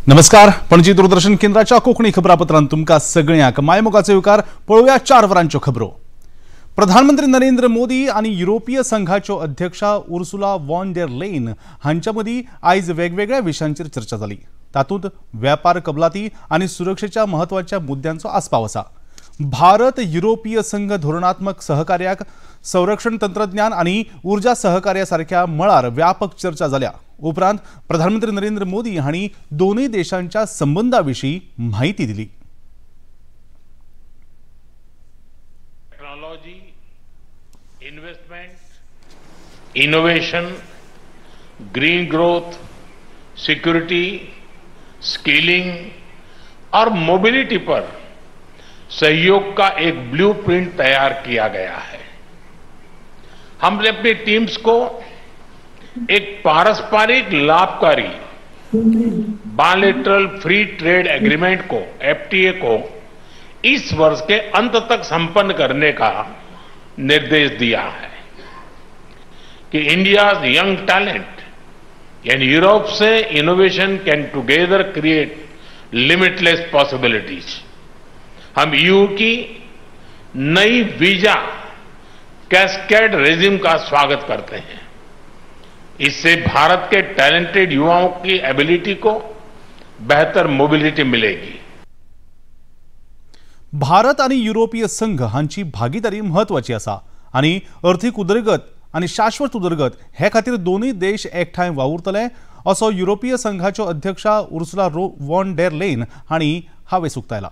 नमस्कार, पणजी दूरदर्शन केंद्राच्या कोंकणी खबरापत्रांत तुमकां सगळ्यांक मायमोगाचो येवकार. पळोवया 4 वरांच्यो खबरो. प्रधानमंत्री नरेंद्र मोदी आनी युरोपीय संघाच्यो अध्यक्षा उर्सुला वॉन डेर लेन हांच्या मदीं आयज वेगवेगळ्या विशयांचेर चर्चा जाली. तातूंत वेपार कबलाती आनी सुरक्षेच्या म्हत्वाच्या मुद्द्यांचो आस्पाव आसा. भारत युरोपीय संघ धोरणात्मक सहकार्याक संरक्षण तंत्रज्ञान आनी ऊर्जा सहकार्या सारक्या मळार व्यापक चर्चा जाल्या. उपरांत प्रधानमंत्री नरेंद्र मोदी हांणी दोनूय देशांच्या संबंधा विशीं माहिती दिली. Technology, investment, innovation, green growth, security, skilling और मोबिलिटी पर सहयोग का एक ब्लूप्रिंट तैयार किया गया है. हमने अपनी टीम्स को एक पारस्परिक लाभकारी बायलैटरल फ्री ट्रेड एग्रीमेंट को, एफटीए को इस वर्ष के अंत तक संपन्न करने का निर्देश दिया है कि इंडियाज यंग टैलेंट यानी यूरोप से innovation can together create limitless possibilities. हम ईयू की नई वीजा कैस्केड रेजिम का स्वागत करते हैं. इससे भारत के टैलेंटेड युवाओं की एबिलिटी को बेहतर मोबिलिटी मिलेगी. भारत आणि युरोपीय संघ हांची भागीदारी म्हत्वाची आसा आनी अर्थीक उदरगत आनी शाश्वत उदरगत हे खातीर दोनूय देश एकठांय वावुरतले असो युरोपीय संघाच्यो अध्यक्षा उर्सुला वॉन डेर लेन हांणी हावेस उक्तायला.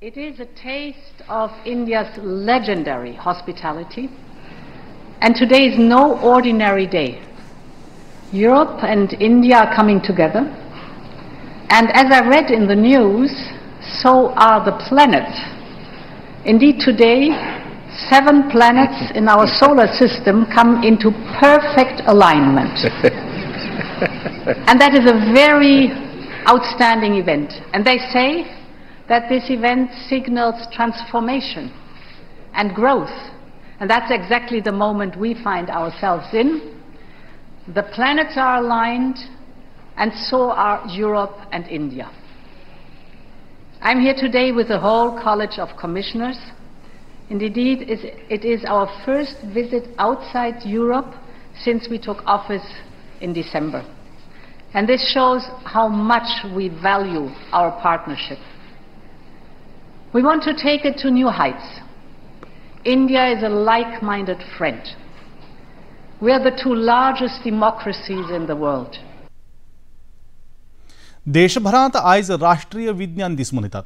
It is a taste of India's legendary hospitality. And today is no ordinary day. Europe and India are coming together. And as I read in the news, so are the planets. Indeed, today, 7 planets in our solar system come into perfect alignment. And that is a very outstanding event. And they say that this event signals transformation and growth. And that's exactly the moment we find ourselves in. The planets are aligned, and so are Europe and India. I'm here today with the whole College of Commissioners. Indeed, it is our first visit outside Europe since we took office in December. And this shows how much we value our partnership. We want to take it to new heights. India is a like-minded friend. We are the 2 largest democracies in the world. देशभरांत आयज राष्ट्रीय विज्ञान दीस मनयतात.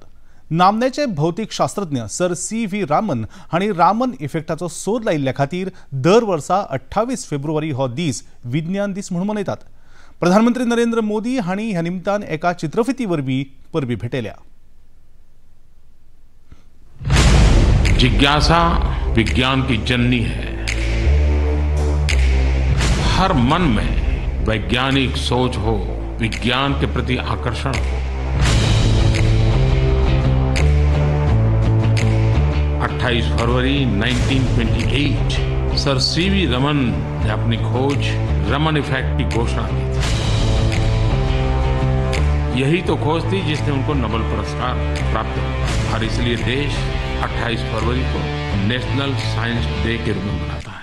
नामनेचे भौतिक शास्त्रज्ञ sir C V Raman हांणी रामन इफेक्टाचो सोद लायिल्ल्या खातीर दर वर्सा 28 फेब्रुवारी हो दीस विज्ञान दीस म्हूण मनयतात. प्रधानमंत्री नरेंद्र मोदी हांणी ह्या निमतान एका चित्रफिती वरवीं परबी भेटयल्या. जिज्ञासा विज्ञान की जननी है. हर मन में वैज्ञानिक सोच हो, विज्ञान के प्रति आकर्षण हो. 28 फरवरी 1928 सर सी we Raman ने अपनी खोज रमन इफेक्ट की घोषणा की थी. यही तो खोज थी जिसने उनको नोबेल पुरस्कार प्राप्त हुआ और इसलिए देश 28 फरवरी को नेशनल साइंस डे के रूप में मनाता है.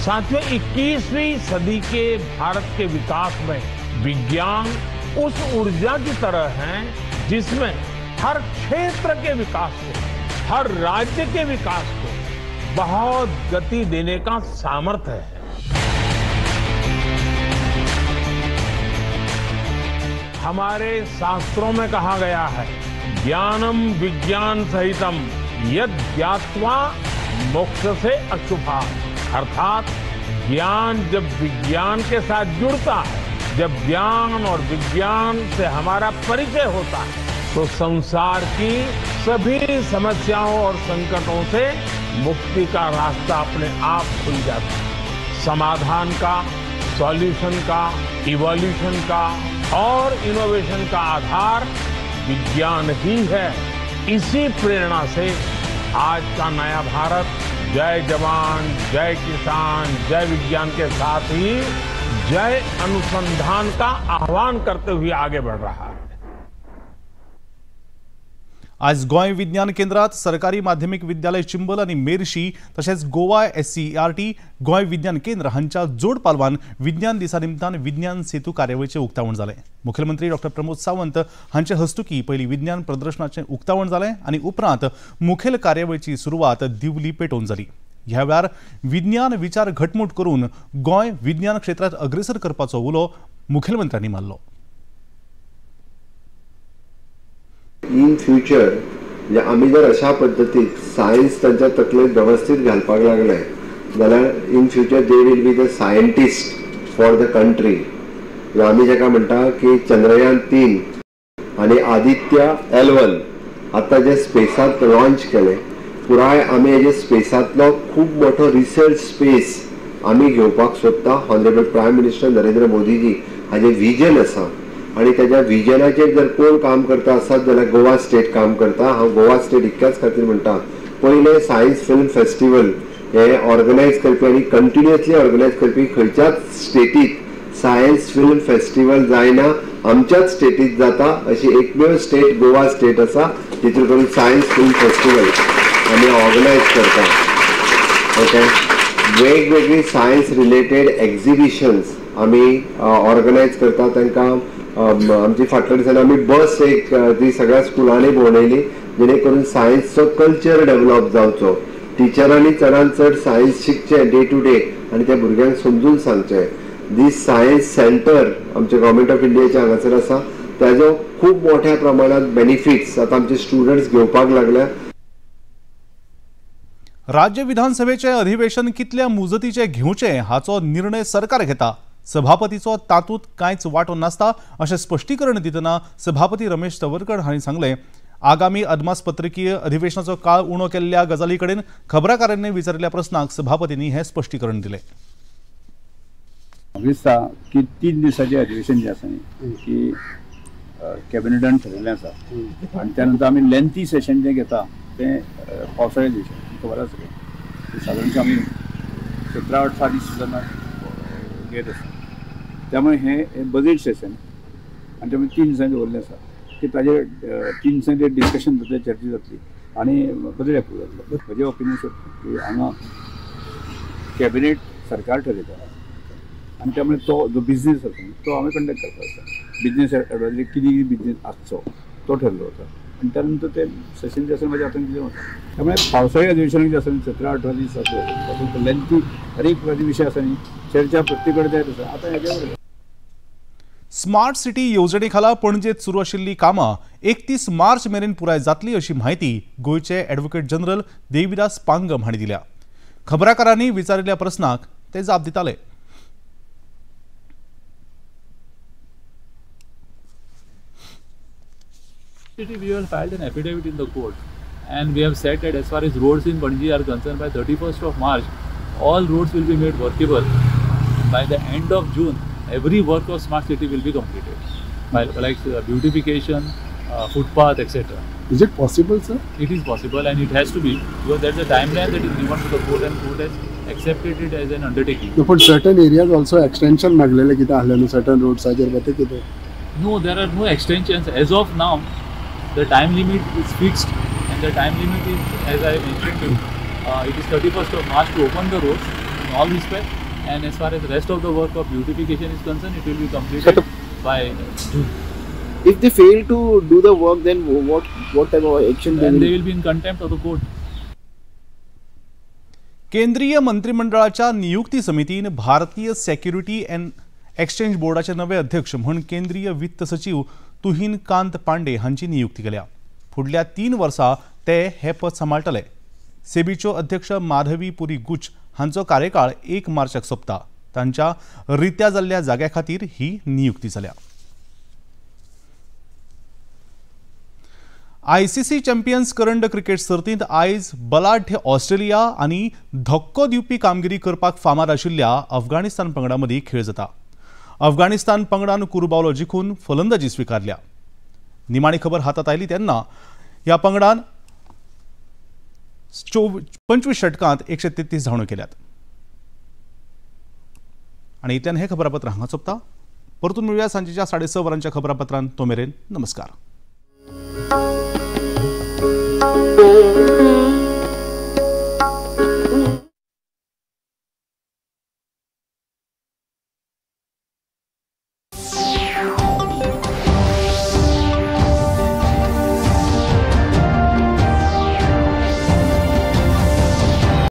साथियों, 21वीं सदी के भारत के विकास में विज्ञान उस ऊर्जा की तरह है जिसमें हर क्षेत्र के विकास को, हर राज्य के विकास को बहुत गति देने का सामर्थ्य है. हमारे शास्त्रों में कहा गया है, ज्ञानम विज्ञान सहितम यद ज्ञात्वा मोक्ष से अशुभा. अर्थात ज्ञान जब विज्ञान के साथ जुड़ता है जब ज्ञान और विज्ञान से हमारा परिचय होता है तो संसार की सभी समस्याओं और संकटों से मुक्ति का रास्ता अपने आप खुल जाता है। समाधान का, सॉल्यूशन का, इवोल्यूशन का और इनोवेशन का आधार विज्ञान ही है। इसी प्रेरणा से आज का नया भारत जय जवान, जय किसान, जय विज्ञान के साथ ही जय अनुसंधान का आह्वान करते हुए आगे बढ़ रहा है। आज गोंय विज्ञान केंद्रात सरकारी माध्यमिक विद्यालय चिंबल आनी मेरशी तशेंच गोवा SCERT Goa विज्ञान केंद्र हांच्या जोड पालवान विज्ञान दिसा निमतान विज्ञान सेतू कार्यावळीचें उक्तावण जालें। मुखेलमंत्री डॉ प्रमोद सावंत हांचे हस्तुकी पयलीं विज्ञान प्रदर्शनाचें उक्तावण जालें आनी उपरांत मुखेल कार्यावळीची सुरवात दिवली पेटोवन जाली। ह्या वेळार विज्ञान विचार घटमूट करून गोंय विज्ञान क्षेत्रांत अग्रेसर करपाचो उलो मुखेलमंत्र्यांनी मारलो। इन फ्युचर म्हणजे आमी जर अशा पद्दतीन सायन्स तांच्या तकलेंत वेवस्थीत घालपाक लागले जाल्यार in future they will be the scientist for the country. आमी जाका म्हणटा की चंद्रयान 3 आनी आदित्य L1 आतां जे स्पेसांत लॉन्च केले, पुराय आमी हेजे स्पेसांतलो खूब मोठो रिसर्च स्पेस आमी घेवपाक सोदता। Honourable prime minister Narendra Modiji हाजें विजन आसा आनी ताज्या विजनाचेर जर कोण काम करता आसत जाल्यार गोवा स्टेट काम करता। हांव गोवा स्टेट इतक्याच खातीर म्हणटा, पयलें सायन्स फिल्म फेस्टिवल हें ऑर्गनायज करपी आनी कंटिन्युअसली ऑर्गनायज करपी खंयच्याच स्टेटीत सायन्स फिल्म फेस्टिवल जायना, आमच्याच स्टेटीत जाता अशी एकमेव स्टेट गोवा स्टेट आसा जितून करून सायन्स फिल्म फेस्टिवल आमी ऑर्गनायज करता। ओके, वेगवेगळी सायन्स रिलेटेड एक्झिबिशन्स आमी ऑर्गनायज करता। तांकां आमची फाटल्या दिसांनी आमी बस एक ती सगळ्या स्कुलांनी भोंवडयली जेणे करून सायन्सचो कल्चर डेवलप जावचो, टिचरांनी चडान चड सायन्स शिकचें डे टू डे आनी त्या भुरग्यांक समजून सांगचें। दीस सायन्स सेंटर आमचे गव्हर्मेंट ऑफ इंडियाचे हांगासर आसा ताजो खूब मोठ्या प्रमाणात बेनिफिट्स आतां आमचे स्टुडंट्स घेवपाक लागल्या। राज्य विधानसभेचे अधिवेशन कितल्या मुजतीचे घेवचें हाचो निर्णय सरकार घेता, सभापतीचो तातूंत कांयच वांटो नासता अशें स्पश्टीकरण दितना सभापती रमेश तवडकर हांणी सांगलें। आगामी अदमासपत्रकीय अधिवेशनाचो काळ उणो केल्ल्या गजाली कडेन खबराकारांनी विचारिल्ल्या प्रस्नाक सभापतींनी हें स्पश्टीकरण दिलें। म्हाका दिसता की 3 दिसाचें अधिवेशन जें आसा न्ही की कॅबिनेटान ठरयल्लें आसा आनी त्या नंतर आमी लेंथी सेशन जें घेता तें पावसाळी अधिवेशन खबर आसा सादारणशें आमी 17-18 दीस सुद्दां घेत आसा। त्यामुळे हे बजेट सेशन आनी त्यामुळे 3 दिसांनी दवरलें आसा की ताजेर 3 दिसांनी डिस्कशन जातलें, चर्चा जातली आनी बजेट एप्रूव जातलो। म्हजें ओपिनियन की हांगा कॅबिनेट सरकार ठरयता आनी त्यामुळे तो जो बिजनेस आसा तो आमी कंडक्ट करपाक आसा। बिजनेस एडवायजरी कितें कितें बिजनेस आसचो तो ठरलो वता आनी त्या नंतर ते सेशन जे आसा म्हाज्या हातान कितें वता। त्यामुळे पावसाळी अधिवेशन जे आसा 17-18 दीस जातले तातूंत लेंथी हर एक विशय आसा न्ही चर्चा प्रत्येक कडेन जायत आसा। आतां हेजे स्मार्ट सिटी येवजणे खाला पणजेत सुरू आशिल्ली कामां 31 मार्च मेरेन पुराय जातली अशी म्हायती गोंयचे ॲडव्होकेट जनरल देविदास पांगम हांणी दिल्या। खबराकारांनी विचारिल्ल्या प्रस्नाक ते जाप दिताले। We have filed an affidavit in the court and we have said that as far as roads in Panaji are concerned, by 31st of March all roads will be made workable. By the end of June every work of smart city will be completed, by like beautification, footpath, etc. Is it possible, sir? It is possible and it has to be, because there is a timeline that is given to the court and court has accepted it as an undertaking. No, but certain areas also extension मागलेले कितें आहलें certain roads हाजेर बते कितें? No, there are no extensions as of now. The time limit is fixed and the time limit is, as I mentioned to you, it is 31st of March to open the roads in all respects, and as far as the rest of the work of beautification is concerned, it will be completed by June. If they fail to do the work, then what type of action they will? They will be in contempt of the court. केंद्रीय मंत्रिमंडळाच्या नियुक्ती समितीन भारतीय security and exchange बोर्डाचे नवे अध्यक्ष म्हूण केंद्रीय वित्त सचिव तुहिन कांत पांडे हांची नियुक्ती केल्या। फुडल्या 3 वर्सां ते हे पद सांबाळटले। सेबीच्यो अध्यक्ष माधवी पुरी गुच हांचो कार्यकाळ 1 मार्चाक सोंपता। तांच्या रित्या जाल्ल्या जाग्या खातीर ही नियुक्ती जाल्या. आयसीसी चॅम्पियन्स करंड क्रिकेट सर्तींत आयज बलाढ्य ऑस्ट्रेलिया आनी धक्को दिवपी कामगिरी करपाक फामाद आशिल्ल्या अफगाणिस्तान पंगडा मदीं खेळ जाता. अफगाणिस्तान पंगडान कुरुबावलो जिखून फलंदाजी स्विकारल्या. निमाणी खबर हातात आयली तेन्ना ह्या पंगडान 25 षटकांत 133 धांवड्यो केल्यात. आनी इतल्यान हें खबरापत्र हांगा सोंपता. परतून मेळुया सांजेच्या 6:30 वरांच्या खबरापत्रांत. तो मेरेन नमस्कार.